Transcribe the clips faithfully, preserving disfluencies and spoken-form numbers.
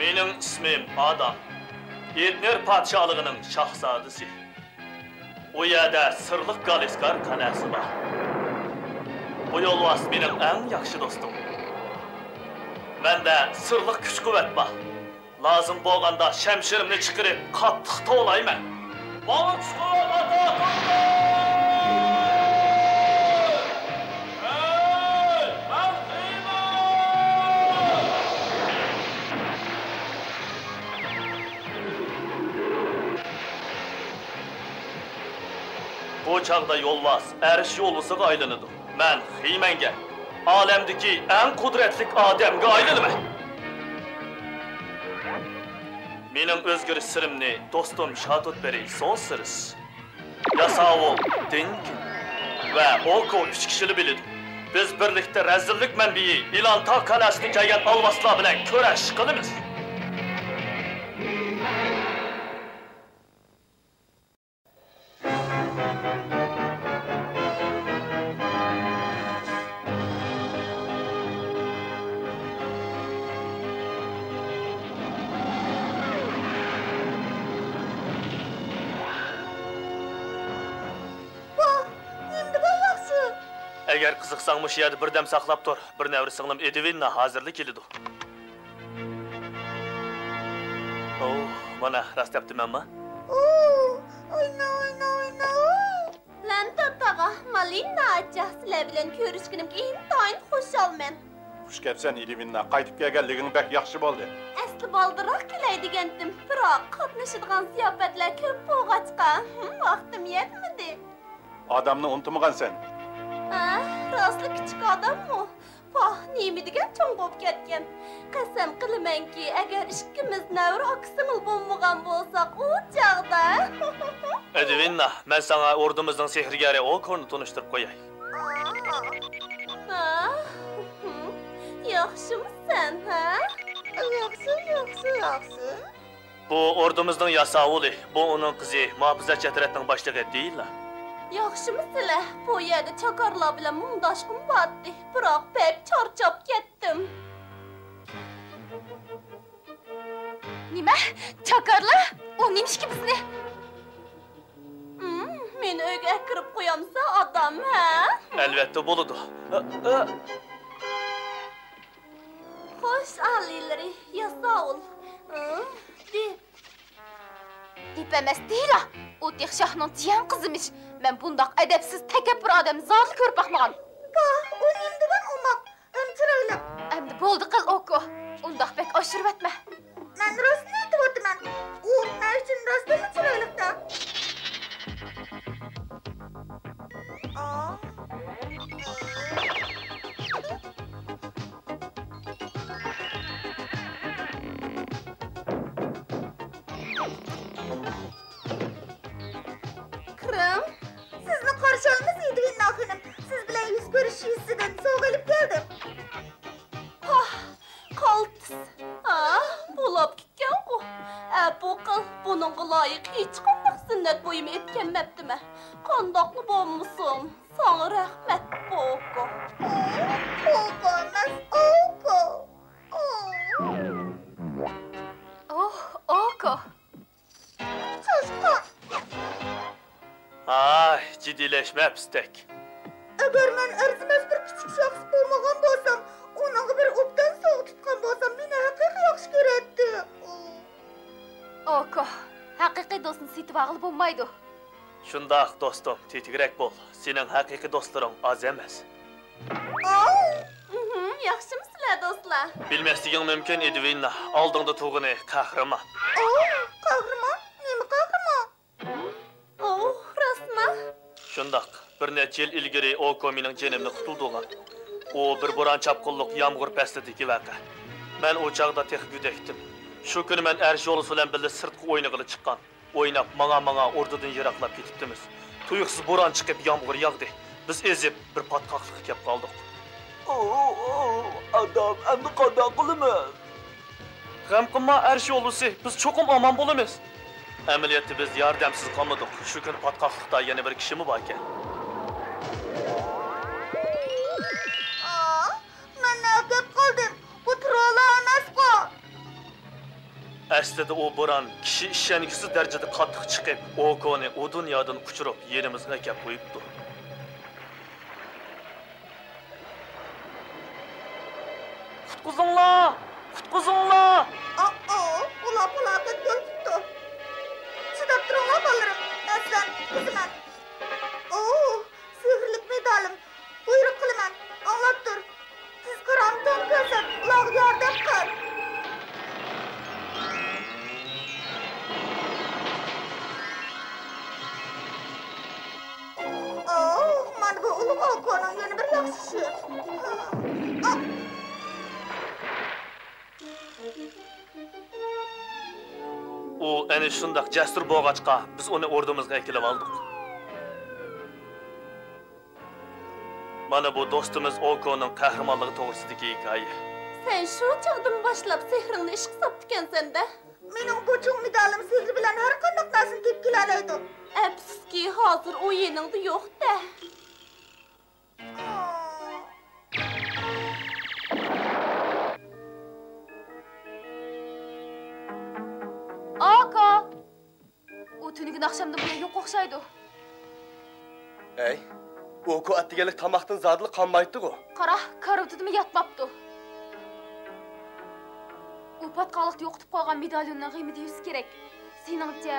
مېنىڭ ئىسمىم ئادام. ئېدنېر پادىشاھلىقىنىڭ شاھزادىسى. ئۇ يەردە سىرلىق گالىسكار قەلئەسى بار. بۇ يولۋاس مېنىڭ ئەڭ ياخشى دوستۇم. مەندە سىرلىق كۈچ-قۇۋۋەت بار. لازىم بولغاندا شەمشىرىمنى چىقىرىپ، قاتتىق توۋلايمەن. ماڭا چىقىپ ئاتا توۋلاڭ! ھەي، مەن خىمەن! بۇ چاغدا يولۋاس ئەرش يولۋىسىغا ئايلىنىدۇ. مەن خىمەنگە، ئالەمدىكى ئەڭ قۇدرەتلىك ئادەمگە ئايلىنىمەن. مېنىڭ ئۆزگىرىش سىرىمنى دوستۇم شاتۇتبېرى سونسېرس، ياساۋۇل دىنكىن ۋە ئوكو ئۈچ كىشىلا بىلىدۇ. بىز بىرلىكتە رەزىللىك مەنبىيى ئىلانتا قەلئەسىدىن كەلگەن ئالۋاستىلار بىلەن كۈرەش قىلىمىز. ۋاھ، نېمىدېگەن ياخشى! ئەگەر قىزىقساڭ، مۇشۇ يەردە بىردەم ساقلاپ تۇر. بىر نەۋرە سىڭلىم ئېدۋىننا ھازىرلا كېلىدۇ. ئوھ، مانا، راست دەپتىمەنما؟ ئوھ، ئوينا، ئوينا، ئوينا. لەنتاتاغا، مالىنا ئاچا، سىلەر بىلەن كۆرۈشكىنىمگە ئىنتايىن خۇشالمەن. خۇش كەپسەن، ئېدۋىننا. قايتىپ كەلگەنلىكىڭ بەك ياخشى بولدى. ئەسلى بالدۇرراق كېلەي دېگەنتىم، بىراق قاتنىشىدىغان زىياپەتلەر كۆپ بولغاچقا، ھىم، ۋاقتىم يەتمىدى. ئادامنى ئۇنتۇمىغانسەن. ھە، راستلا كىچىك ئاداممۇ؟ پاھ، نېمە دېگەن چوڭ بولۇپ كەتكەن. قەسەم قىلىمەنكى، ئەگەر ئىككىمىز نەۋرە ئاكا-سىڭىل بولمىغان بولساق، ئۇ چاغدا. ئەدۋىننا، مەن ساڭا ئوردىمىزنىڭ سېھىرگەرى ئوكورنى تونۇشتۇرۇپ قوياي. ھا؟ ياخشىمۇسەن، ھە؟ ياخشى، ياخشى، ياخشى. بۇ ئوردىمىزنىڭ ياساۋۇلى، بۇ ئۇنىڭ قىزى، مۇھاپىزەتچى ئەترەتنىڭ باشلىقى دېيىنلا. ياخشىمۇ سىلەر؟ بۇ يەردە چاكارلار بىلەن مۇڭداشقۇم بارتتى، بىراق بەك چارچاپ كەتتىم. نېمە؟ چاكارلار؟ ئۇ نېمىشقا بىزنى؟ ھىم، مېنى ئۆيگە ئەكىرىپ قويامسەن، ئادام، ھە؟ ئەلۋەتتە بولىدۇ. ئە، ئە. خوش ئالىيلىرى، ياساۋۇل. ھىم، دېپ. دېپ ئەمەس دېيىلا. ئۇ تېخى شاھنىڭ جىيەن قىزىمىش. مەن بۇنداق ئەدەپسىز، تەكەببۇر ئادەمنى زادىلا كۆرۈپ باقمىغان. پاھ، ئۇ نېمە دېگەن ئوماق، ھەم چىرايلىق. ئەمدى بولدى قىل، ئوكو. ئۇنداق بەك ئاشۇرۇۋەتمە. مەن راستىنى ئېيتىۋاتىمەن. ئۇ مەن ئۈچۈن راستتىنلا چىرايلىق-دە. ئا. كىرىڭ. سىزنى قارشى ئالىمىز، ئېدۋىنا خېنىم. سىز بىلەن يۈز كۆرۈشۈش يۈزىسىدىن سوۋغا ئېلىپ كەلدىم. پاھ، قالتىس. ھا، بولاپ كەتكەنغۇ. ئەپۇ قىل، بۇنىڭغا لايىق ھېچقانداق زىننەت بۇيۇمى ئېلىپ كەلمەپتىمەن. قانداقلا بولمىسۇن، ساڭا رەھمەت، بوكو. بوكو ئەمەس، ئوكو. ئوھ، ئوكو. چاشقان! ھاي، جىددىيلەشمە، پىستەك. ئەگەر مەن ئەرزىمەس بىر كىچىك شەخس بولمىغان بولسام، ئۇنىڭغا بىر ئوبدان سوۋغا تۇتقان بولسام، مېنى ھەقىقىي ياخشى كۆرەتتى. ئوكو، ھەقىقىي دوستنى سېتىۋالغىلى بولمايدۇ. شۇنداق، دوستۇم، تېتىكرەك بول. سېنىڭ ھەقىقىي دوستلىرىڭ ئاز ئەمەس. ئاۋۇ! ئىھىم، ياخشىمۇسىلەر، دوستلار؟ بىلمەسلىكىڭ مۇمكىن، ئېدۋىنا. ئالدىڭدا تۇرغىنى قەھرىمان. ئاۋۇ، قەھرىمان؟ نېمە قەھرىمان؟ ئوھ، راستما؟ شۇنداق. بىر نەچچە يىل ئىلگىرى ئوكو مېنىڭ جېنىمنى قۇتۇلدۇرغان. ئۇ بىر بوران-چاپقۇنلۇق يامغۇر پەسلىدىكى ۋەقە. مەن ئۇ چاغدا تېخى گۆدەكتىم. شۇ كۈنى مەن ئەرش يولۋىسى بىلەن بىللە سىرتقا ئوينىغىلى چىققان. ئويناپ، ماڭا-ماڭا ئوردىدىن يىراقلاپ كېتىپتىمىز. تۇيۇقسىز بوران چىقىپ، يامغۇر ياغدى. بىز ئېزىپ، بىر پاتقاقلىققا كەپ قالدۇق. ئوو، ئوو، ئادام، ئەمدى قانداق قىلىمىز؟ غەم قىلما، ئەرش يولۋىسى، بىز چوقۇم ئامان بولىمىز. ئەمەلىيەتتە بىز ياردەمسىز قالمىدۇق. شۇ كۈنى پاتقاقلىقتا يەنە بىر كىشىمۇ باركەن. ئا، مەن نەگەپ قالدىم. بۇ تروللار ئەمەسقۇ؟ ئەسلىدە ئۇ بوران كىشى ئىشەنگۈسىز دەرىجىدە قاتتىق چىقىپ، ئوكونى ئۇ دۇنيادىن ئۇچۇرۇپ، يېنىمىزغا ئەكەپ قويۇپتۇ. قۇتقۇزۇڭلار! قۇتقۇزۇڭلار! ئاائا، ئۇلار پالاكەتكە يولۇقۇپتۇ. چىداپ تۇرۇڭلار، بالىلىرىم. مەن سىلەرنى قۇتقۇزىمەن. ئوھ، سېھىرلىك مېدالىم. بۇيرۇق قىلىمەن، ئاڭلاپ تۇر. تېز قارامتۇڭ كۆرسەت، ئۇلارغا ياردەم قىل. ئوھ، مانا بۇ ئۇلۇغ ئوكونىڭ يەنە بىر ياخشى ئىشى. ئا! ئۇ ئەنە شۇنداق جەسۇر بولغاچقا، بىز ئۇنى ئوردىمىزغا ئەكېلىۋالدۇق. مانا بۇ دوستىمىز ئوكونىڭ قەھرىمانلىقى توغرىسىدىكى ھېكايە. سەن شۇ چاغدىن باشلاپ سېھرىڭنى ئىشقا ساپتىكەنسەن-دە. مېنىڭ بۇ چوڭ مېدالىم سېھرى بىلەن ھەر قانداق نەرسىنى تېپىپ كېلەلەيدۇ. ئەپسۇسكى، ھازىر ئۇ يېنىڭدا يوق-دە. ئاكا! ئۇ تۈنۈگۈن ئاخشامدىن بۇيان يوق ئوخشايدۇ. ھەي، ئوكو ئەتىگەنلىك تاماقتىن زادىلا قانمايتتىغۇ؟ قارا، كارىۋىتىدىمۇ ياتماپتۇ. ئۇ پاتقاقلىقتا يوقىتىپ قويغان مېدالوننىڭ غېمىدە يۈرسە كېرەك. سېنىڭچە،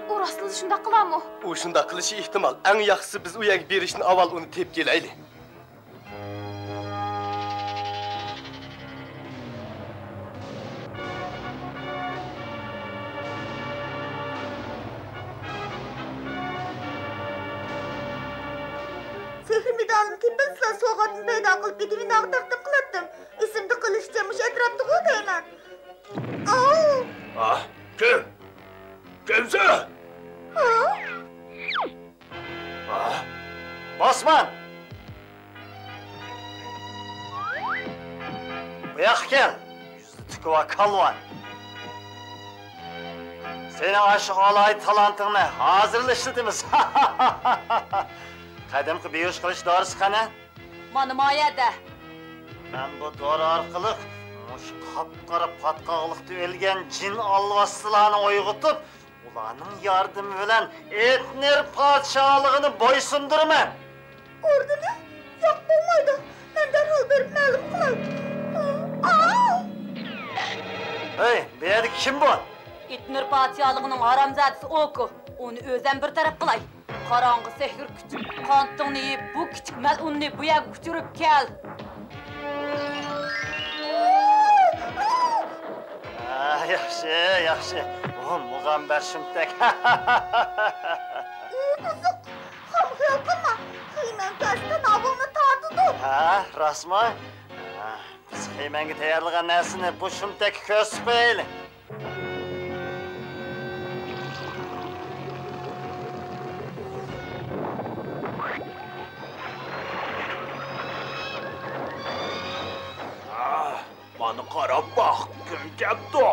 ئۇ راستلا شۇنداق قىلارمۇ؟ ئۇ شۇنداق قىلىشى ئېھتىمال. ئەڭ ياخشىسى، بىز ئۇ يەرگە بېرىشتىن ئاۋۋال ئۇنى تېپىپ كېلەيلى. سېھرىي مېدالىم تېپىلسىلا، سوۋغاتنى پەيدا قىلىپ، ئىدىمىناغا تەقدىم قىلاتتىم. ئېسىمدە قېلىشىچە، مۇشۇ ئەتراپتىغۇ دەيمەن. ئاۋۇ! ئاھ، كىم؟ كىمسەن؟ ھا؟ ئاھ. باسمان! بۇ ياققا كەل! يۈزى تۈكى بار كالۋان! سېنىڭ ئاشۇ ئالاھىدە تالانتىڭنى ھازىرلا ئىشلىتىمىز! قەدىمكى بىھوش قىلىش دورىسى قېنى؟ مانا ما يەردە. مەن بۇ دورا ئارقىلىق مۇشۇ قاپقارا پاتقاقلىقتا ئۆلگەن جىن ئالۋاستىلارنى ئويغىتىپ، ئۇلارنىڭ ياردىمى بىلەن ئېتنېر پادىشاھلىقىنى بويسۇندۇرىمەن. ئوردىنى؟ ياق، بولمايدۇ. مەن دەرھال بېرىپ مەلۇم قىلاي. ئا! ھەي، بۇ يەردە كىم بار؟ ئېتنېر پادىشاھلىقىنىڭ ھارامزادىسى ئوكو. ئۇنى ئۆزۈم بىر تەرەپ قىلاي. قاراڭغۇ سېھىر كۈچ، قانىتىڭنى يېيىپ، بۇ كىچىك مەلئۇننى بۇ يەرگە ئۇچۇرۇپ كەل. ھە، ياخشى، ياخشى. ئۇ مۇغەمبەر شۇمتەك. ئۇ بۇزۇق. خام خىيال قىلما. خېمەڭ كەلسە تاۋۇڭنى تارتىدۇ. ھە، راستمۇ؟ ھە، بىز خېمەڭگە تەييارلىغان نەرسىنى بۇ شۇمتەككە كۆرسىتىپ قويايلى. ئاھ، مانا قاراپ باق، كىم كەپتۇ؟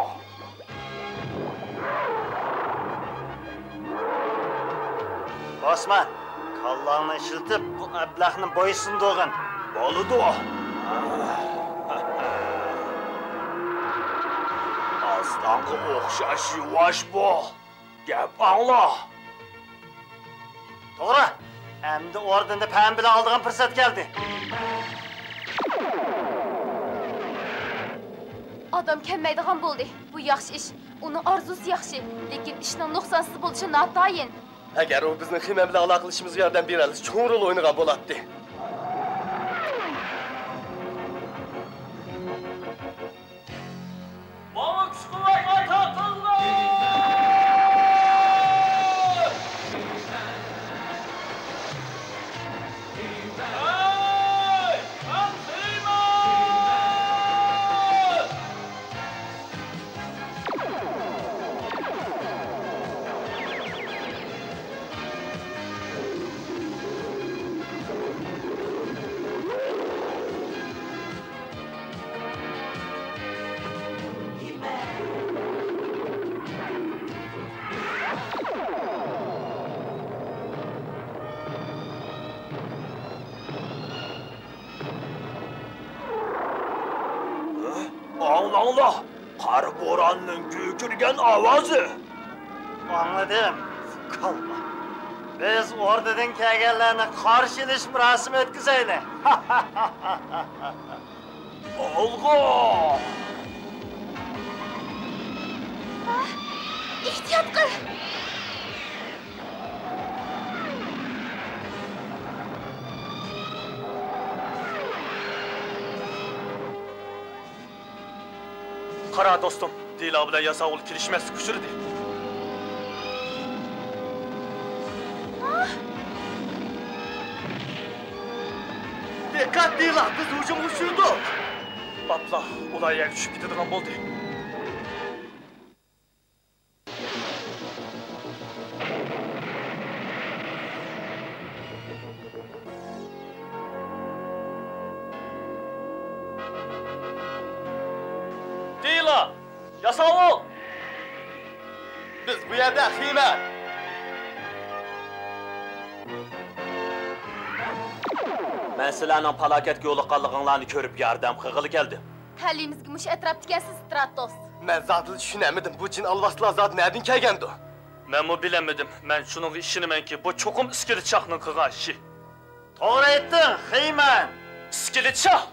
باسمان، كاللاڭنى ئىشلىتىپ، بۇ ئەبلەخنى بويسۇندۇرغىن. بولىدۇ. ئاسلانغا ئوخشاش يۇۋاش بۇ. گەپ ئاڭلا. توغرا. ئەمدى ئوردىنى پەم بىلەن ئالىدىغان پۇرسەت كەلدى. ئادام كەلمەيدىغان بولدى. بۇ ياخشى ئىش. ئۇنىڭ ئارزۇسى ياخشى، لېكىن ئىشنىڭ نۇقسانسىز بولۇشى ناتايىن. ئەگەر ئۇ بىزنىڭ خېمەن بىلەن ئالاقىلىشىشىمىزغا ياردەم بېرەلىسە، چوڭ رول ئوينىغان بولاتتى. ماڭا كۈچ-قۇۋۋەت ئاتا قىلغىن! ھەي، خەلقىمىز! ئاڭلاڭلار! قار بوراننىڭ گۈركىرىگەن ئاۋازى. ئاڭلىدىم. قالما. بىز ئوردىدىن كەلگەنلەرنى قارشى ئېلىش مۇراسىمى ئۆتكۈزەيلى. ئالغا! ئەھتىيات قىل! قارا دوستۇم، دىلا بىلەن ياساۋۇل كېلىشمەسلىككە ئۇچرىدى. دىققەت دىلا، بىز ھۇجۇمغا ئۇچرىدۇق. ئاپلا، ئۇلار يەرگە چۈشۈپ كېتىدىغان بولدى. دىلا! ياساۋۇل! بىز بۇ يەردە خىمەن! مەن سىلەرنىڭ پالاكەتكە يولۇققانلىقىڭلارنى كۆرۈپ ياردەم قىلغىلى كەلدىم. تەلىيىمىزگە مۇشۇ ئەتراپتىكەنسىز، ستراتوس. مەن زادىلا چۈشىنەلمىدىم، بۇ جىن ئالۋاستىلار زادى نەدىن كەلگەندۇ؟ مەنمۇ بىلەلمىدىم. مەن شۇنىڭغا ئىشىنىمەنكى، بۇ چوقۇم ئىسكىلىت شاھنىڭ قىلغان ئىشى. توغرا ئېيتتىڭ، خىمەن. ئىسكىلىت شاھ!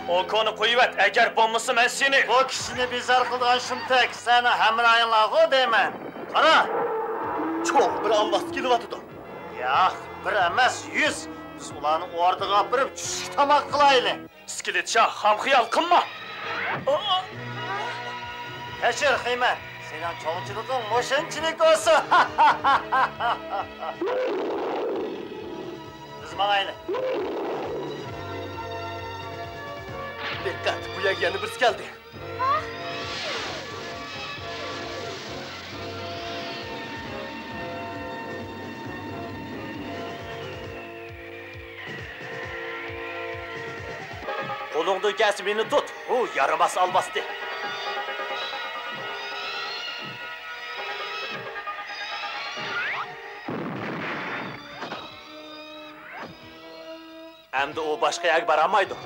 ئوكونى قويۇۋەت، ئەگەر بولمىسا مەن سېنى. بۇ كىشىنى بىزار قىلىدىغان شۇمتەك سەنىڭ ھەمراھىڭلارغۇ دەيمەن. قارا! چوڭ بىر ئالۋاستى كېلىۋاتىدۇ. ياق، بىر ئەمەس، يۈز. بىز ئۇلارنى ئوردىغا ئاپىرىپ چۈشلۈك تاماق قىلايلى. ئىسكىلىت شاھ، خام خىيال قىلما! كەچۈر، خىمەن. سېنىڭ چوڭچىلىقىڭ مۇشۇنچىلىك بولسۇن. بىز ماڭايلى. دىققەت، بۇ يەرگە يەنە بىرسى كەلدى. قولۇڭدىن كەلسە مېنى تۇت، ئۇ يارىماس ئالۋاستى. ئەمدى ئۇ باشقا يەرگە بارالمايدۇ.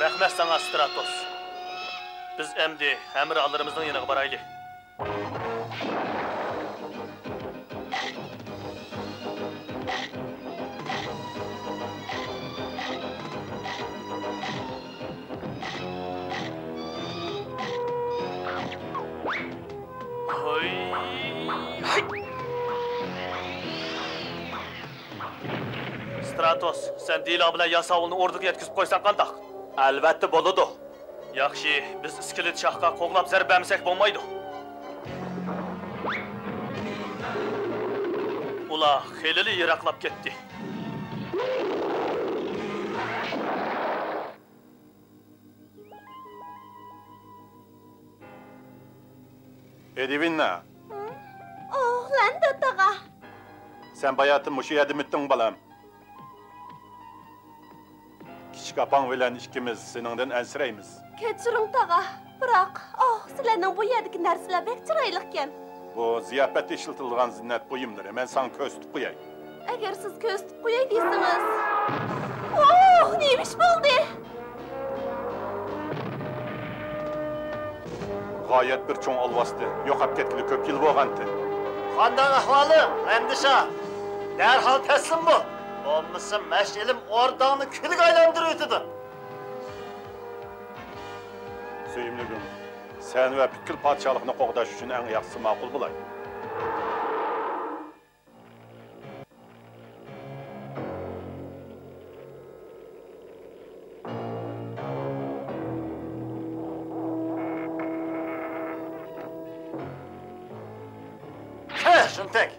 رەھمەت ساڭا، ستراتوس. بىز ئەمدى ھەمراھلىرىمىزنىڭ يېنىغا بارايلى. ھوي! ستراتوس، سەن دىلا بىلەن ياساۋۇلنى ئوردىغا يەتكۈزۈپ قويساڭ قانداق؟ ئەلۋەتتە بولىدۇ. ياخشى، بىز ئىسكىلىت شاھقا قوغلاپ زەربە بەرمىسەك بولمايدۇ. ئۇلار خېلىلا يىراقلاپ كەتتى. ئېدۋىنا. ئوھ، لەندە تاغا. سەن باياتىن مۇشۇ يەردىمىتتىڭ، بالام؟ كىچىك ئاپاڭ بىلەن ئىككىمىز سېنىڭدىن ئەنسىرەيمىز. كەچۈرۈڭ، تاغا. بىراق، ئوھ، سىلەرنىڭ بۇ يەردىكى نەرسىلەر بەك چىرايلىقكەن. بۇ زىياپەتتە ئىشلىتىلىدىغان زىننەت بۇيۇملىرى، مەن ساڭا كۆرسىتىپ قوياي. ئەگەر سىز كۆرسىتىپ قوياي دېسىڭىز. ئوھ، نېمە ئىش بولدى؟ غايەت بىر چوڭ ئالۋاستى، يوقاپ كەتكىلى كۆپ يىل بولغانتى. قانداق ئەھۋالىڭ، رەندىشاھ؟ دەرھال تەسلىم بول، بولمىسا مەشئىلىم ئورداڭنى كۈلگە ئايلاندۇرۇۋېتىدۇ. سۆيۈملۈكۈم، سەن ۋە پۈتكۈل پادىشاھلىقنى قوغداش ئۈچۈن ئەڭ ياخشىسى ماقۇل بولاي. ھە، شۇنتەك.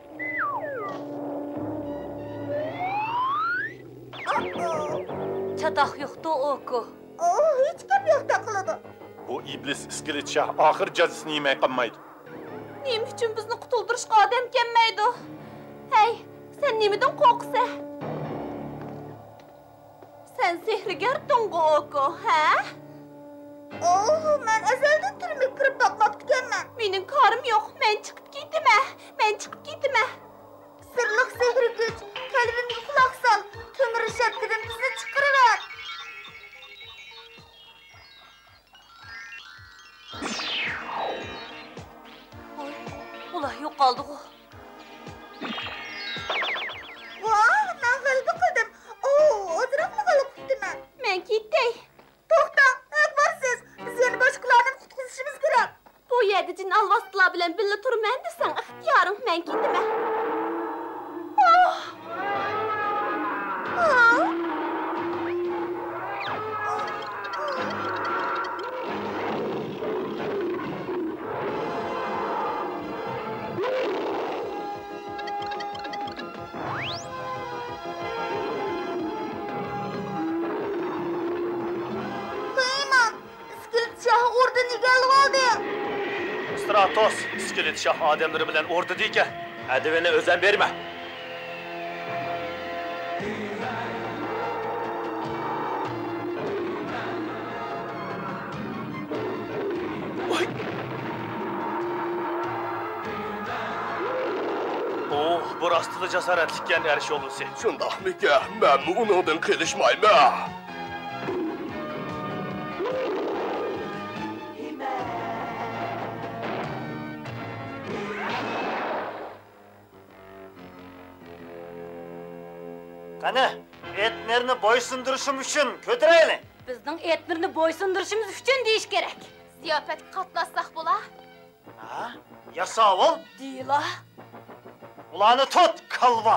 چاتاق يوقتۇ، ئوكو. ئۇ ھېچ گەپ يوقتەك قىلىدۇ. بۇ ئىبلىس ئىسكىلىت شاھ ئاخىر جازىسىنى يېمەي قالمايدۇ. نېمە ئۈچۈن بىزنى قۇتۇلدۇرۇشقا ئادەم كەلمەيدۇ؟ ھەي، سەن نېمىدىن قورقىسەن؟ سەن سېھىرگەرتىڭغۇ، ئوكو، ھە؟ ئوھ، مەن ئەزەلدىن تۈرمىگە كىرىپ باقماپتىكەنمەن. مېنىڭ كارىم يوق، مەن چىقىپ كېتىمەن، مەن چىقىپ كېتىمەن. سىرلىق سېھىر كۈچ، تەلىپىمگە قۇلاق سال، تۆمۈر رېشاتكىدىن بىزنى چىقىرىۋەت. ئالدىغۇ. ۋاھ، مەن غەلىبە قىلدىم. ئوۋ، ئازراقلا غەلىبە قىپتىمەن. مەن كېتەي. توختاڭ، ھەقبارسىز. بىز يەنە باشقىلارنى قۇتقۇزۇشىمىز كېرەك. بۇ يەردە جىن ئالۋاستىلار بىلەن بىللە تۇرىمەن دېسەڭ، ئىختىيارىڭ، مەن كېتىمەن. ئاھ! ئاھ! پۇيمان، ئىسكىلىت شاھ ئوردىنى ئىگىلىۋالدى. ستراتوس، ئىسكىلىت شاھ ئادەملىرى بىلەن ئوردىدا ئىكەن. ئەدىۋىنى ئۆزۈڭ بەرمە. ئوھ، بۇ راستلا جاسارەتلىككەن، ئەرش يولۋىسى. شۇنداقمىكەن؟ مەنمۇ ئۇنىڭدىن قېلىشمايمەن. قېنى، ئېتنېرنى بويسۇندۇرۇشۇم ئۈچۈن كۆتۈرەيلى. بىزنىڭ ئېتنېرنى بويسۇندۇرۇشىمىز ئۈچۈن دېيىش كېرەك. زىياپەتكە قاتناشساق بولا؟ ھە؟ ياساۋۇل؟ دېيىلا. ئۇلارنى تۇت، كالۋا!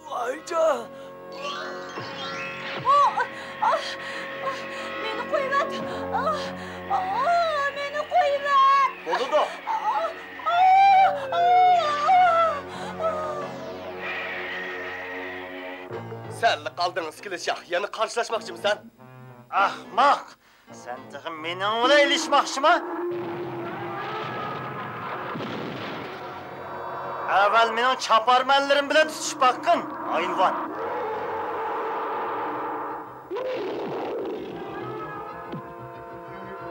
ۋايجان! ئاھ! ئاھ! ئاھ! مېنى قويۇۋەت! ئاھ! ئاھ! مېنى قويۇۋەت! بولىدۇ. ئاھ! ئاھ! سەنلا قالدىڭ، ئىسكىلىت شاھ. يەنە قارشىلاشماقچىمىسەن؟ ئەخمەق! سەن تېخى مېنىڭ بىلەن ئېلىشماقچىما؟ ئەۋۋەل مېنىڭ چاپارمەنلىرىم بىلەن تۇتۇشۇپ باققىن، ھايۋان!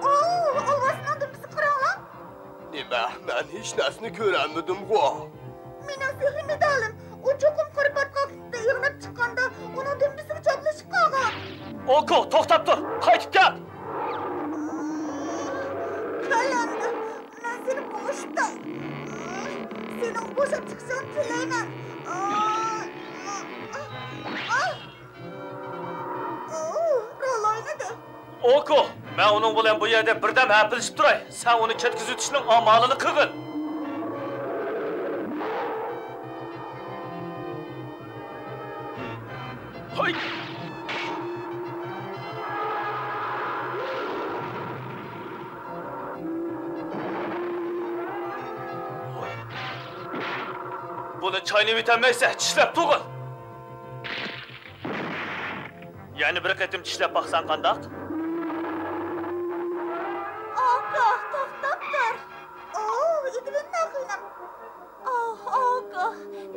ئوۋ، ئالۋاستىنىڭ دۈمبىسىگە قاراڭلار! نېمە؟ مەن ھېچ نەرسىنى كۆرەلمىدىمغۇ؟ مېنىڭ سېھرىي مېدالىم. ئۇ چوقۇم قارا پاتقاقلىقتا ئېغىناپ چىققاندا، ئۇنىڭ دۈمبىسىگە چاپلىشىپ قالغان. ئوكو، توختاپ تۇر! قايتىپ كەل! قەلەندەر، مەن سېنى مۇشتاي. سېنىڭ بوشاپ چىقىشىڭنى تىلەيمەن. ئوھ، رول ئوينىدى. ئوكو، مەن ئۇنىڭ بىلەن بۇ يەردە بىردەم ھەپىلىشىپ تۇراي. سەن ئۇنى كەتكۈزۈۋېتىشنىڭ ئامالىنى قىلغىن. ھاي! بۇنى چاينىۋېتەلمەيسەن، چىشلەپ تۇرغىن. يەنە بىر قېتىم چىشلەپ باقساڭ قانداق؟ ئاكا، توختاپ تۇر. ئوھ، ئېدۋىننا خېنىم. ئاھ، ئاكا،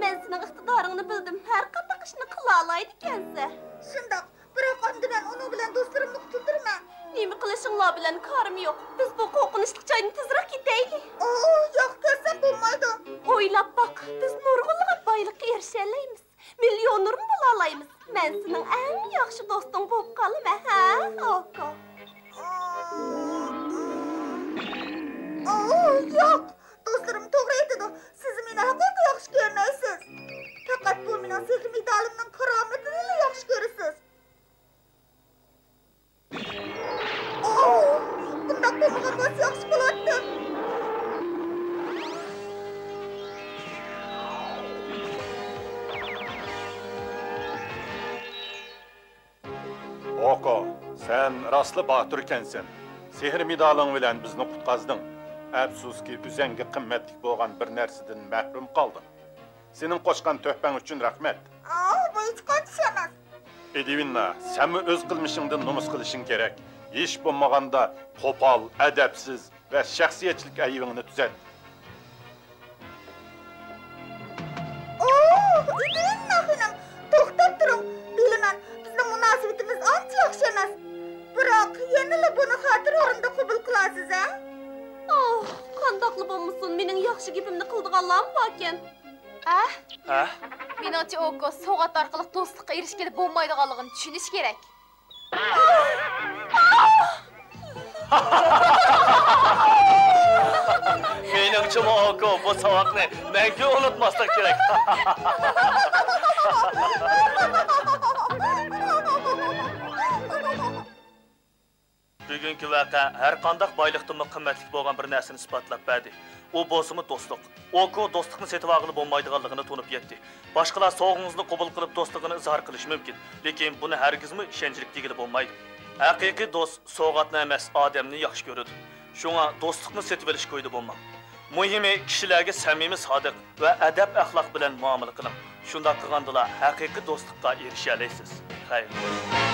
مەن سېنىڭ ئىقتىدارىڭنى بىلدىم. ھەر قانداق ئىشنى قىلالايدىكەنسەن. شۇنداق، بىراق ئەمدى مەن ئۇنىڭ بىلەن دوستلىرىمنى قۇتۇلدۇرىمەن. نېمە قىلىشىڭلار بىلەن كارىم يوق. بىز بۇ قورقۇنچلۇق جايدىن تېزرەك كېتەيلى. ئوھ، ياق، كەتسەم بولمايدۇ. ئويلاپ باق، بىز نۇرغۇنلىغان بايلىققا ئېرىشەلەيمىز. مىليونېرمۇ بولالايمىز. مەن سېنىڭ ئەڭ ياخشى دوستۇڭ بولۇپ قالىمەن، ھە، ئوكو؟ ئوھ، ياق! دوستلىرىم توغرا ئېيتىدۇ. سىز مېنى ھەقىقىي ياخشى كۆرمەيسىز. پەقەت بۇ مېنىڭ سېھرىي مېدالىمنىڭ كارامىتىنىلا ياخشى كۆرىسىز. ئوھ، بۇنداق بولمىغان بولسا ياخشى بولاتتى. ئوكو، سەن راستلا باتۇر ئىكەنسەن. سېھىر مېدالىڭ بىلەن بىزنى قۇتقازدىڭ. ئەپسۇسكى، ئۆزۈڭگە قىممەتلىك بولغان بىر نەرسىدىن مەھرۇم قالدىڭ. سېنىڭ قوشقان تۆھپەڭ ئۈچۈن رەھمەت. ئاۋۇ، بۇ ھېچقانچە ئىش ئەمەس. ئېدۋىننا، سەنمۇ ئۆز قىلمىشىڭدىن نومۇس قىلىشىڭ كېرەك. ھېچ بولمىغاندا قوپال، ئەدەپسىز ۋە شەخسىيەتچىلىك ئەيىبىڭنى تۈزەت. ئوھ، ئېدۋىننا خېنىم، توختاپ تۇرۇڭ. بىلىمەن، بىزنىڭ مۇناسىۋىتىمىز ئانچە ياخشى ئەمەس. بىراق، يەنىلا بۇنى خاتىرە ئورنىدا قوبۇل قىلارسىز، ھە؟ ئوھ، قانداقلا بولمىسۇن، مېنىڭ ياخشى گېپىمنى قىلىدىغانلارمۇ باركەن. ئە؟ ھە؟ مېنىڭچە، ئوكو سوۋغات ئارقىلىق دوستلۇققا ئېرىشكىلى بولمايدىغانلىقىنى چۈشىنىشى كېرەك. مېنىڭچىمۇ ئوكو بۇ ساۋاقنى مەڭگۈ ئۇنتۇماسلىقى كېرەك. بۈگۈنكى ۋەقە ھەرقانداق بايلىقتىنمۇ قىممەتلىك بولغان بىر نەرسىنى ئىسپاتلاپ بەردى. ئۇ بولسىمۇ دوستلۇق. ئوكو دوستلۇقنى سېتىۋالغىلى بولمايدىغانلىقىنى تونۇپ يەتتى. باشقىلار سوۋغىڭىزنى قوبۇل قىلىپ دوستلۇقىنى ئىزھار قىلىشى مۇمكىن، لېكىن بۇنى ھەرگىزمۇ ئىشەنچلىك دېگىلى بولمايدۇ. ھەقىقىي دوست سوۋغاتنى ئەمەس، ئادەمنى ياخشى كۆرىدۇ. شۇڭا دوستلۇقنى سېتىۋېلىش كويىدا بولماڭ. مۇھىمى، كىشىلەرگە سەمىمىي، سادىق ۋە ئەدەپ-ئەخلاق بىلەن مۇئامىلە قىلىڭ. شۇنداق قىلغاندىلا ھەقىقىي دوستلۇققا ئېرىشەلەيسىز. خەير خوش.